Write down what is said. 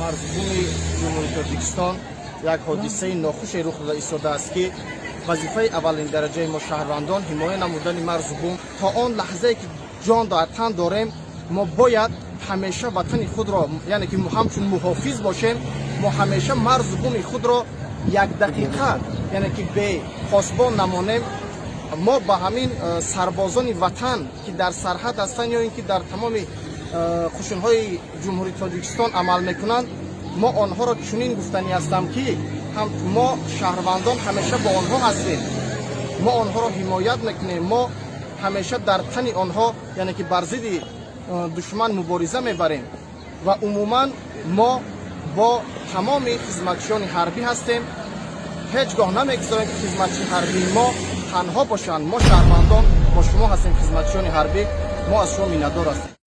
Марзубуми Ҷумҳурии Тоҷикистон як ҳодисаи нохуше рух дода истодааст, ки вазифаи аввалин дараҷаи мо, шаҳрвандон, ҳимоя намудани марзубум. То он лаҳзае ки ҷон дар тан дорем, мо бояд ҳамеша ватани худро, яъне ки ҳамчун муҳофиз бошем. Мо ҳамеша марзу буми худро як дақиқа, яъне ки бепосбон намонем. Мо ба ҳамин сарбозони ватан, ки дар сарҳад ҳастанд ё ин ки дар тамоми қушунҳои Ҷумҳурии Тоҷикистон амал мекунанд, мо онҳоро чунин гуфтанӣ ҳастам, ки ҳам мо, шаҳрвандон, ҳамеша бо онҳо ҳастем, мо онҳоро ҳимоят мекунем, мо ҳамеша дар тани онҳо, яъне ки бар зидди душман мубориза мебарем ва умуман мо бо тамоми хизматчиёни ҳарбӣ ҳастем. Ҳеҷ гоҳ намегузорем, ки хизматчии ҳарбии мо танҳо бошанд. Мо, шаҳрвандон, бо шумо ҳастем, хизматчиёни ҳарбӣ, мо аз шумо миннатдор ҳастем.